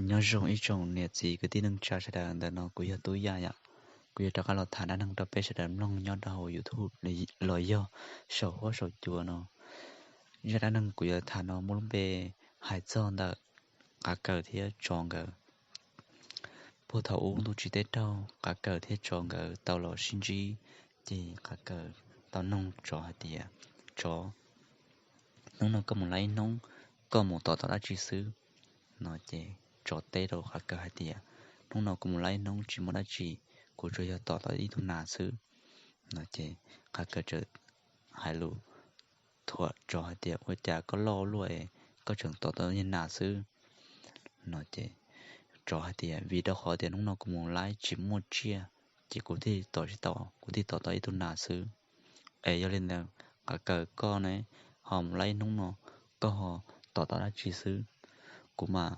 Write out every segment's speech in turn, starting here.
Nyob zoo ib tsoom niam txiv kwv tij neej tsa sawv daws, ntawm no kuv yog Tub Yaj yom. Kuv yuav rov qab los tham dab neeg rau peb sawv daws mloog nyob rau hauv YouTube los yog saum huab saum cua no. Zaj dab neeg kuv yuav tham no muaj lub npe hais txog ntawm Qav Kaws thiab Tsov nkawd. Puag thaum ub ntuj tsis teb raug, Qav Kaws thiab Tsov nkawd tau los sib ntsib, ces Qav Kaws tau noog Tsov hais tias, Tsov, hnub no koj mus laib ib hnub, koj mus tos tau dab tsi xwb? No ces Tsov teb rau Qav Kaws hais tias, Hnub no kuv mus laib ib hnub tsis muaj dab tsi, kuv tsuas yog tos tau ib tug nas xwb. No ces Qav Kaws txawm hais lus thuam Tsov hais tias, Ua cas koj loj luaj es koj tseem tos tau niag nas xwb? No ces Tsov hais tias, Vim rau qhov tias hnub no kuv mus laib tsis muaj tsiaj, ces kuv thiaj tos tsis tau, kuv thiaj tos tau ib tug nas xwb. Es yog li ntawd, Qav Kaws koj ne, ho mus laib ib hnub no, koj ho tos tau dab tsi xwb? Kuv mas,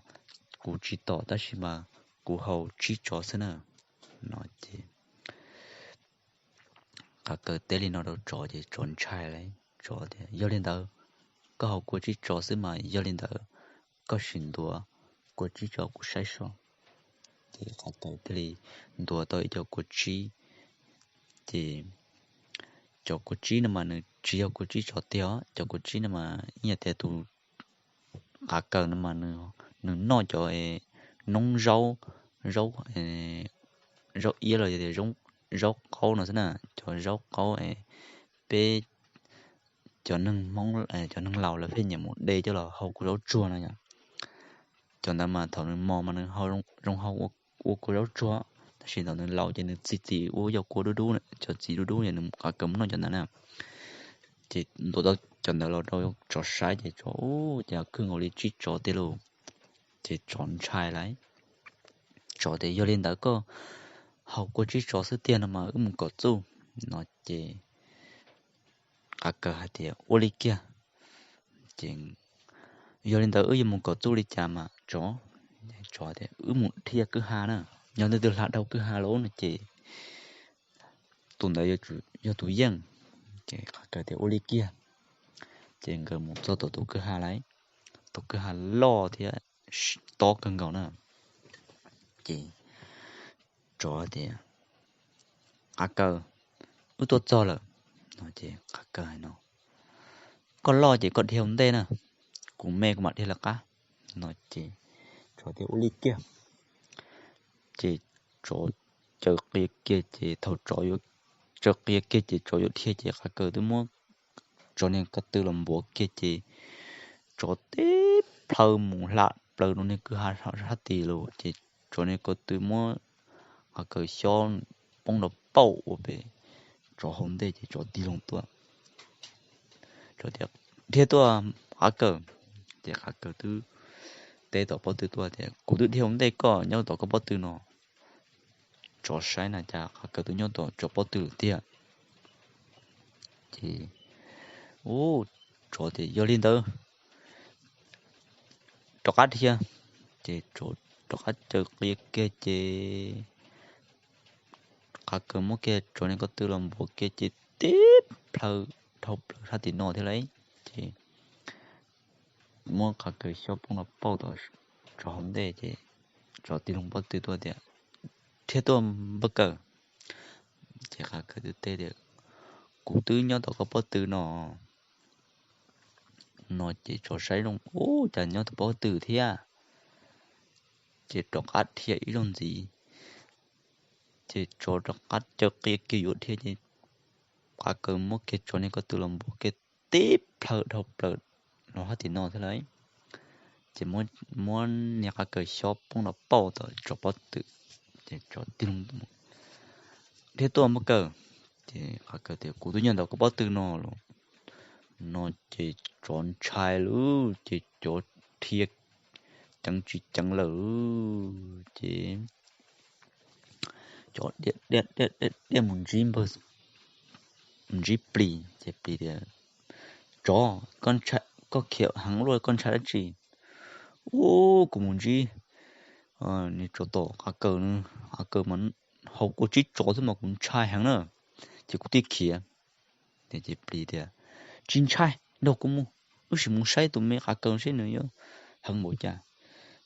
kuv tsis tos tab sis mas kuv haus tsib tsov xwb na. No ces Qav Kaws teb li no rau Tsov ces Tsov ntshai lawm, Tsov tias, Yog li ntawd, koj haus kua tsib tsov xwb mas yog li ntawd koj sim ntuav kua tsib tsov kuv saib seb. Ces Qav Kaws thiaj li ntuav tau ib co kua tsib. Ces cov kua tsib no mas nws tsis yog kua tsib tsov tiag os, cov kua tsib no mas ib yam tias tus Qav Kaws no mas nws noj cov noob zaub, zaub, zaub iab los yog tias zaub qaub no xwb na, cov zaub qaub es peb cov neeg Hmoob, cov neeg laus lawv pheej nyiam mus de coj los hau kua zaub tsuag no yom. Cov ntawd mas thaum nws mos mas nws zoo hau ua kua zaub tsuag, tab sis thaum nws laus ces nws txi txiv ua cov kua dub dub, cov txiv dub dub ces nws Qav Kaws muab noj cov ntawd na. Ces ntuav tau cov ntawd los rau Tsov saib ces Tsov, Ua cas kawg nkaus li tsib tsov tiag lauj. Ces Tsov ntshai lawm, Tsov tias, Yog li ntawd koj haus kua tsib tsov xwb tiag no mas wb mus kom txuj. No ces Qav Kaws hais tias, Ua li kiag, ces yog li ntawd wb yuav mus kom txuj li cas mas Tsov? Tsov tias, Wb mus dhia kwj ha na, yog leej twg hla dhau kwj ha lawm no ces tus ntawd yog tus yeej. Ces Qav Kaws tias, Ua li kiag. Ces nkawd mus txog tom tus kwj ha lawm, tus kwj ha loj thiab tob kawg nkaus na. Ces Tsov tias, Qav Kaws, wb tuaj txog lawm. No ces Qav Kaws hais no, Koj loj ces koj dhia ua ntej na, kuv me kuv mam dhia lawv qab. No ces Tsov tias, Ua li kiag. Ces Tsov caws qia kiag ces thaum Tsov caws qia kiag ces Tsov yuav dhia ces Qav Kaws twb muab Tsov niag ko tw los npuav kiag ces Tsov tib plhaw mus hla plaws rau niag kwj ha sab tid lawm ces Tsov niag ko tw muab Qav Kaws xyob poob rau pauj ua pem Tsov hauv ntej ces Tsov tig loo tuaj. Tsov tias, Dhia tuaj Qav Kaws. Ces Qav Kaws twb teb tom pob tw tuaj tias, Kuv twb dhia ua ntej koj nyob tom koj pob tw no. Tsov saib na cas Qav Kaws twb nyob tom Tsov pob tw lawm tiag. Ces Tsov tias, Yog li ntawd rov qab dhia. Ces Tsov rov qab caws qia kiag ces Qav Kaws muab kiag Tsov niag ko tw los npuav kiag ces tib plhaw dhau plaws sab tim no thiab lauj. Ces muab Qav Kaws xyob poob los pauj tom Tsov hauv ntej ces Tsov tig loo pob tw tuaj tias, Dhia tuaj npawg Kaws. Ces Qav Kaws twb teb tias, Kuv twb nyob tom koj pob tw no. No ces Tsov saib zoo, Ub, cas nyob tom pob tw thiab. Ces rov qab dhia ib zaug ntxiv. Ces Tsov rov qab caws qia kiag yuav dhia ces Qav Kaws muab kiag Tsov niag ko tw los npuav kiag tib plhaw dhau plaws los sab tim no thiab lauj. Ces muab niag Qav Kaws xyob poob los pauj tom Tsov pob tw. Ces Tsov tig loo, Dhia tuaj npawg Kaws. Ces Qav Kaws tias, Kuv twb nyob ntawm koj pob tw no los. No ces Tsov ntshai lawm ces cov dhia ceev tsis ceev lawm ces cov dhia mus ntsib npawg, mus ntsib Plis ces Plis tias, Tsov, koj khiav heev luaj koj ntshai dab tsi? Ub, kuv mus ntsib niag tsov tom Qav Kaws, Qav Kaws mas haus kua tsib tsov xwb mas kuv ntshai heev na, ces kuv thiaj khiav. Ces Plis tias, Tsis ntshai, nrog kuv mus, wb sim mus saib tus me Qav Kaws seb nws yuav heev npaum cas.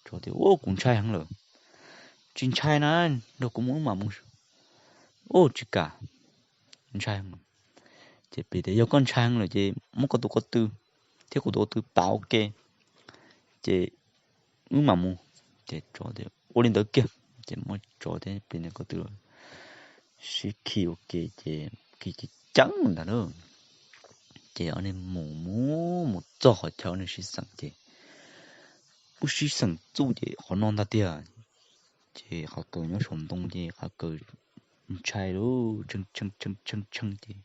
Tsov tias, Ua, kuv ntshai heev lawm. Tsis ntshai na, nrog kuv mus wb mam mus. Ua, tsis kam, ntshai heev. Ces plis tias, Yog koj ntshai heev lawm ces muab koj tus ko tw thiab kuv tus ko tw pauv ua ke, ces wb mam mus. Ces tsov tias, Ua li ntawd kiag. Ces muab tsov thiab plis ntawd ko tw sib khi ua ke ces khi ceev ceev ntag lauj. Ces ob niag mus mus mus txog qhov chaw ob niag sib xeem ces kuj sib xeem txuj ces qhov no ntag tiag. Ces qhov kaws nyob saum ntoo ces qhov kaws ntshai lub tshee tshee tshee tshee ces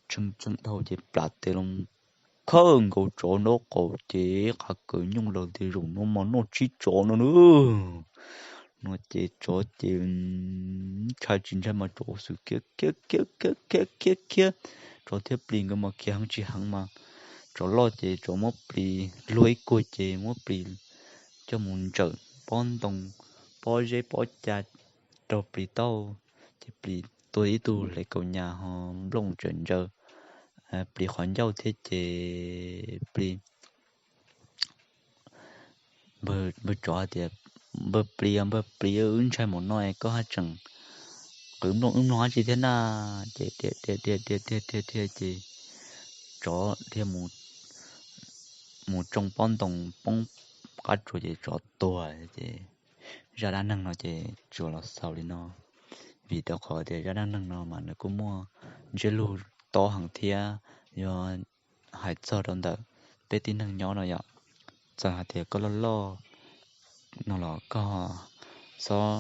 tshee tshee dhau ces plam tes los khawb nkaus tsov nraub qaum ces qhov kaws nyooj laws tias, Zaum no mas noj tsib tsov no na. No ces tsov ces ntshai tsis ntshai mas tsov xwm khiav khiav khiav khiav khiav khiav khiav. Tsov thiab plis nkawd mas khiav heev tsis heev mas tsov loj ces tsov muab plis luag ib kuag ces muab plis coj mus ntsawm pob ntoo, pob zeb pob ca rau plis taub hau, ces plis tuag ib tug hlev kaus nyas ho nplooj tsawm ntsaws plis qhov ncauj thiab ces plis npawg tsov hais tias, Npawg plis, npawg plis, wb ntshai mus no es koj haj tseem qwv nplooj wb mloog dab tsi thiab na? Ces dhia dhia dhia dhia dhia dhia ces tsov dhia mus tsoo pob ntoo poob qab tsuas ces tsov tuag. Ces zaj dab neeg no ces tsuas los xaus li no, vim rau qhov tias zaj dab neeg no mas nws kuj muaj ntsiab lus tob heev thiab yuav hais txog rau ntawm peb tib neeg nyob no yom. Txawm hais tias koj loj loj no los koj xob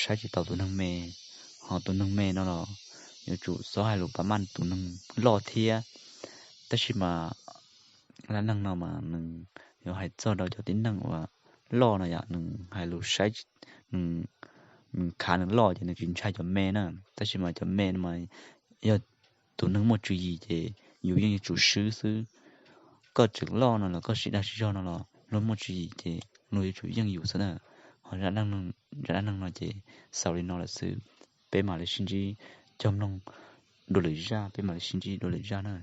saib tsis taus tus neeg me, ho tus neeg me no los yuav tsum xob hais lus pab maj tus neeg loj thiab. Tab sis mas dab neeg no mas nws yuav hais txog rau cov tib neeg uas loj no yom, nws hais lus saib, nws khav nws loj ces nws tsis ntshai cov me na. Tab sis mas cov me no mas yog tus neeg muaj tswv yim ces yus yeej yuav tsum swb xwb. Koj tseem loj no los koj siv dag siv zog no los luag muaj tswv yim ces luag yuav tsum yeej yus xwb na. Ho zaj dab neeg no ces xaus li no lawm xwb, peb mam li sib ntsib cog mloog dua lwm zaj, peb mam li sib ntsib dua lwm zaj na.